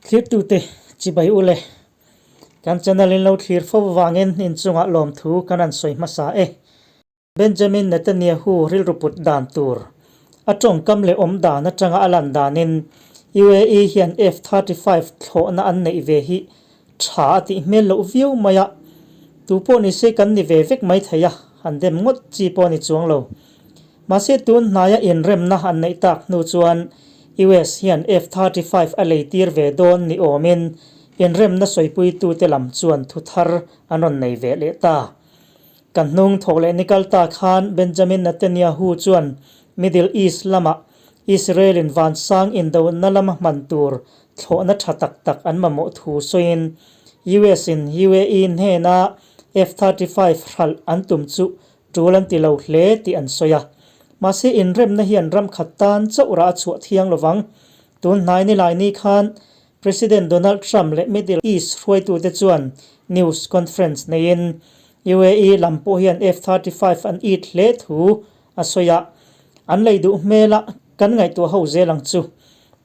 Thlirtute chibai u le. Kan channel in lo thlir fo vangin inchungah lawmthu kan han sawi hmasa e. Benjamin Netanyahu rilru put dan tur a tawngkam leh awm dan atanga a lan danin UAE hian F-35 thlawhna an neih ve hi tha a tih hmel loh viau mai a, tu pawh ni se kan ni ve vek mai thei a, han dem ngawt chi pawh a ni chuang lo. Mahse tun hnaia inremna an neih tak hnu chuan US hian F-35 a lei tir ve dawn ni awmin inremna sawipuitute lam chuan thu thar an rawn nei ve leh ta. Kan hnung thawk leh ni kal ta khan Benjamin Netanyahu chuan Middle East lamah Israel-in vansang indohna lama hman tur thlawhna tha tak tak an mamawh thu sawiin US-in UAE hnena F-35 hralh an tum chu tul an ti lo hle tih an sawi a. Mahse inremna hian ram khat tan chauh rah a chhuah thiang lovang. Tun hnai nilai ni khan President Donald Trump leh Middle East hruaitute chuan news conference neiin UAE lam pawh hian F-35 an it hle thu a sawi a, an lei duh hmela kan ngaihtuah ho zel ang chu.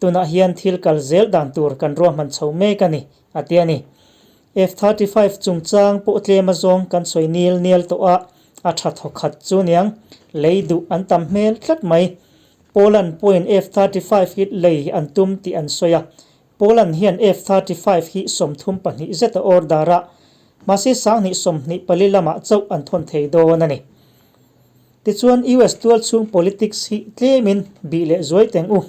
Tunah hian thil kal zel dan tur kan ruahman chho mek a ni, a ti a ni. F-35 chungchang pawh tlem azawng kan sawi nil nial tawh a, a tha thawkhat chu niang lei duh an tam hmel tlat mai. Poland pawhin F-35 hi lei an tum tih an sawi a, Poland hian F-35 hi 32 zet a order a, mahse sanghnih 24 lamah chauh an thawn thei dawn a ni. Tichuan US tualchhung politics hi tlemin bih leh zuai teng u.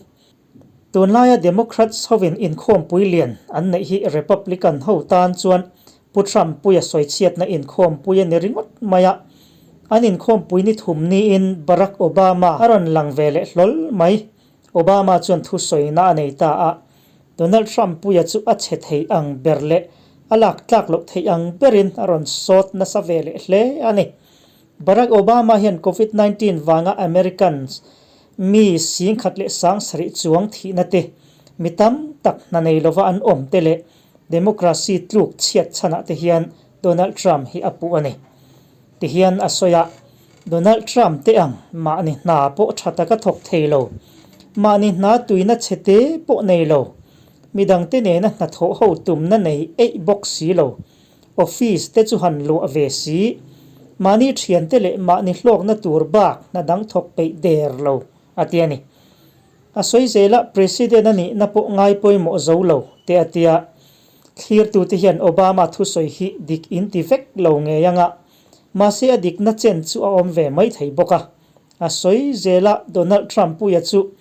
Tunlaia Democrats hovin inkhawmpui lian an neih hi Republican ho tan chuan Pu Trump puia sawichhiatna inkhawmpui a ni ringawt mai a, an inkhawmpui ni thum niin Barack Obama a rawn lang ve leh hlawl mai. Obama chuan thusawina a nei ta a, Donald Trump puia chu a chhe thei ang ber leh a lak tlak loh theih ang berin a rawn sawt nasa ve leh hle a ni. Barack Obama hian Covid 19 vanga Americans mi singkhat leh sangsarih chuang thihna te, mi tam tak hna nei lova an awm te leh Democracy tluk chhiat chhanah te hian Donald Trump hi a puh a ni. Tihian a sawi a, Donald Trump te ang mahni hna pawh tha taka thawk thei lo, mahni hna tuina chhe te pawh nei lo, midangte nena hnathawh ho tumna nei eih bawk si lo, office te chu han luah ve si, mahni thiante leh mahni hlawkna tur bak hna dang thawk peih der lo, a ti a ni. A sawi zela President a nihna pawh ngai pawimawh zo lo te a tia. Thlirtute hian Obama thusawi hi dik in ti vek lo ngei anga, mahse a dikna chen chu a awm ve mai thei bawk a. A sawi zela Donald Trump puia chu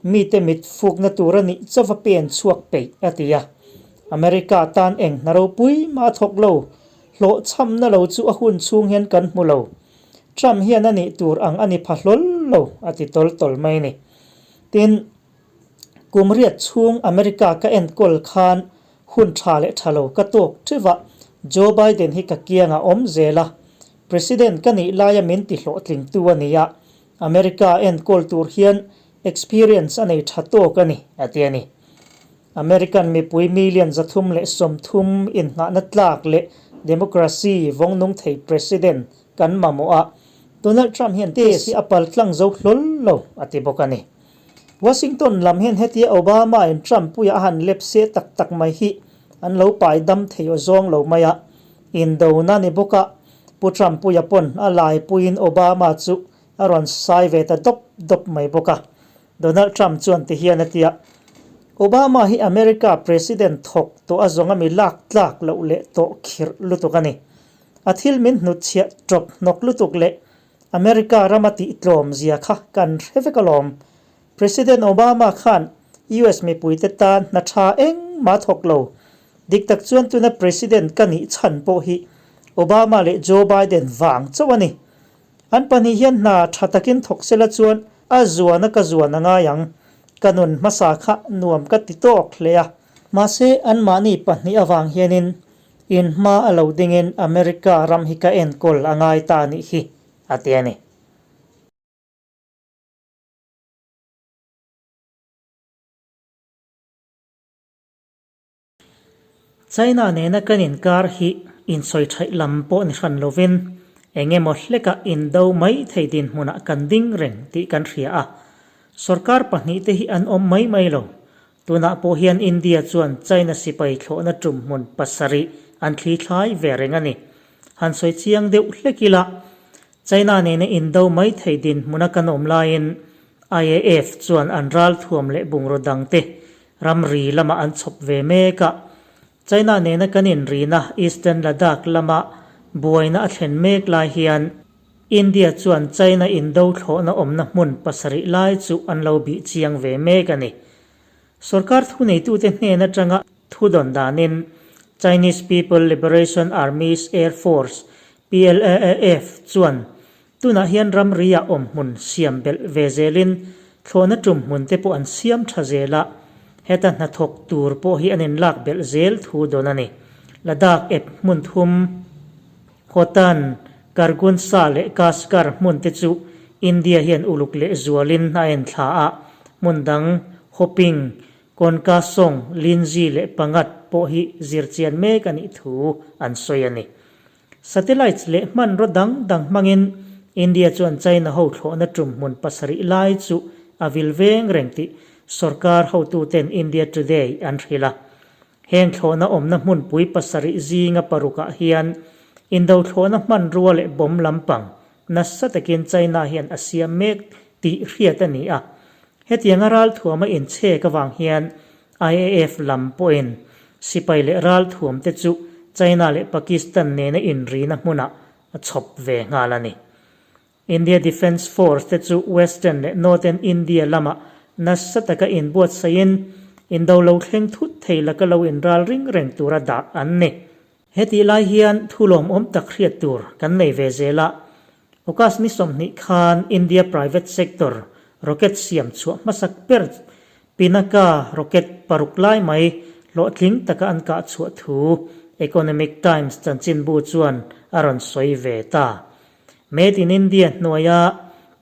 mite mit fukna tur a nih chauva pen chhuak peih a ti a. America tan eng hna ropui mah a thawk lo, hlawhchhamna lo chu a hun chhung hian kan hmu lo. Trump hian a nih tur ang a ni pha hlawl lo a ti tawl tawl mai a ni. Tin, kum riat chhung America ka enkawl khan hun tha leh tha lo ka tawk ṭheuh a, Joe Biden hi ka kiangah awm zel a, President ka nih laia min ti hlawhtlingtu a ni a, America enkawl tur hian experience a nei tha tawk a ni, a ti a ni. American mipui million 330 inngahna tlak leh democracy vawngnung thei President kan mamawh a, Donald Trump hian test hi a pal tlang zo hlawl lo, a ti bawk a ni. Washington lam hian hetia Obama in Trump puia a han lep se tak tak mai hi an lo pai dam thei aw zawng lo mai a, indona ni bawk a, Pu Trump puia pawn a lai puiin Obama chu a rawn sai ve ta dawp dawp mai bawk a. Donald Trump chuan ti hian a ti a, Obama hi America President thawk tawh a zawng a mi lak tlak loh leh tawh khirh lutuk a ni. A thil min hnutchhiah tawp hnawk lutuk leh America rama tih tlawm zia kha kan hre vek alawm. President Obama khan US mipuite tan hna tha engmah thawk lo. Dik tak chuan tuna President ka nih chhan pawh hi Obama leh Joe Biden vang chauh a ni. An pahnih hian hna tha takin thawk sela chuan a zuana ka zuan a ngai ang. Ka nun hmasa kha nuam ka ti tawk hle a. Mahse anmahni pahnih avang hianin in hma a lo dingin America ram hi ka enkawl a ngai ta a nih hi, a ti a ni. China nena kan inkar hi insawi thaih lam pawh ni hran lovin eng emaw hlekah indo mai thei dinhmunah kan ding reng tih kan hria a. Sorkar pahnihte hi an awm mai mai lo. Tunah pawh hian India chuan China sipai thlawhna tum hmun pasarih an thli thlai ve reng a ni. Han sawi chiang deuh hlek ila, China nena indo mai thei dinhmuna kan awm laiin IAF chuan an ralthuam leh bungraw dangte ramri lamah an chhawp ve mek a. China nena kan inrina Eastern Ladakh lama buaina a thlen mek lai hian India chuan China indo thlawhna awmna hmun pasarih lai chu an lo bih chiang ve mek a ni. Sorkar thuneitute hnen atanga thu dawn danin Chinese People Liberation Army's Air Force, PLAAF, chuan tunah hian ramri-ah awm hmun siam belh ve zelin thlawhna tum hmun te pawh an siam tha zel a, heta hnathawk tur pawh hi an inlak belh zel thu dawn a ni. Ladakh ep hmun thum. Khotan, Kargunsa leh Kashgar hmun te chu India hian uluk leh zualin a en thla a, hmun dang Hoping, Konkasong, Linzi leh Pangat pawh hi zirchian mek a nih thu an sawi a ni. Satellites leh hmanraw dang dang hmangin India chuan China ho thlawhna tum hmun pasarih lai chu a vil veng reng tih sorkar hotuten India Today an hrilh a. Heng thlawhna awmna hmunpui pasarih zinga parukah hian indo thlawhna hmanrua leh bomb lampang nasa takin China hian a siam mek tih hriat a ni a. Hetianga ralthuama inchhek avang hian IAF lam pawhin sipai leh ralthuamte chu China leh Pakistan nena inrina hmunah a chhawp ve nghal a ni. India Defence Force te chu Western leh Northern India lamah nasa taka inbuatsaihin indo lo thleng thut thei laka lo inral ring reng tura dah an ni. Hetih lai hian thu lawmawm tak hriat tur kan nei ve zel a, August ni 20 khan India private sector rocket siam chhuah hmasak ber Pinaka rocket paruk lai mai hlawhtling taka an kah chhuah thu Economic Times chanchinbu chuan a rawn sawi ve ta. Made in India hnuaia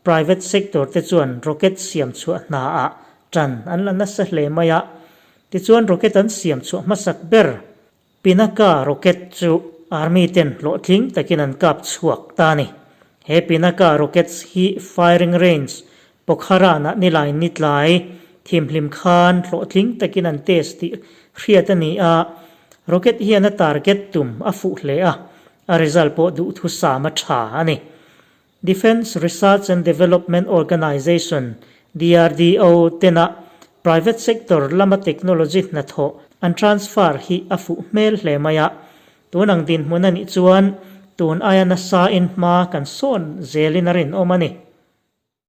private sector te chuan rocket siam chhuah hna ah tan an la nasa hle mai a, tichuan rocket an siam chhuah hmasak ber Pinaka rocket chu army ten hlawhtling takin an kap chhuak ta a ni. He Pinaka rockets hi firing range Pokharan ah nilai nitlai thimhlim khan hlawhtling takin an test tih hriat a ni a, rocket hian a target tum a fuh hle a, A result pawh duhthusam a tha a ni. Defence Research and Development Organisation, DRDO, tena private sector lama technology hnathawh an transfer hi a fuh hmel hle mai a. Tun ang dinhmun a nih chuan tun aia nasa in hma kan sawn zelin a rinawm a ni.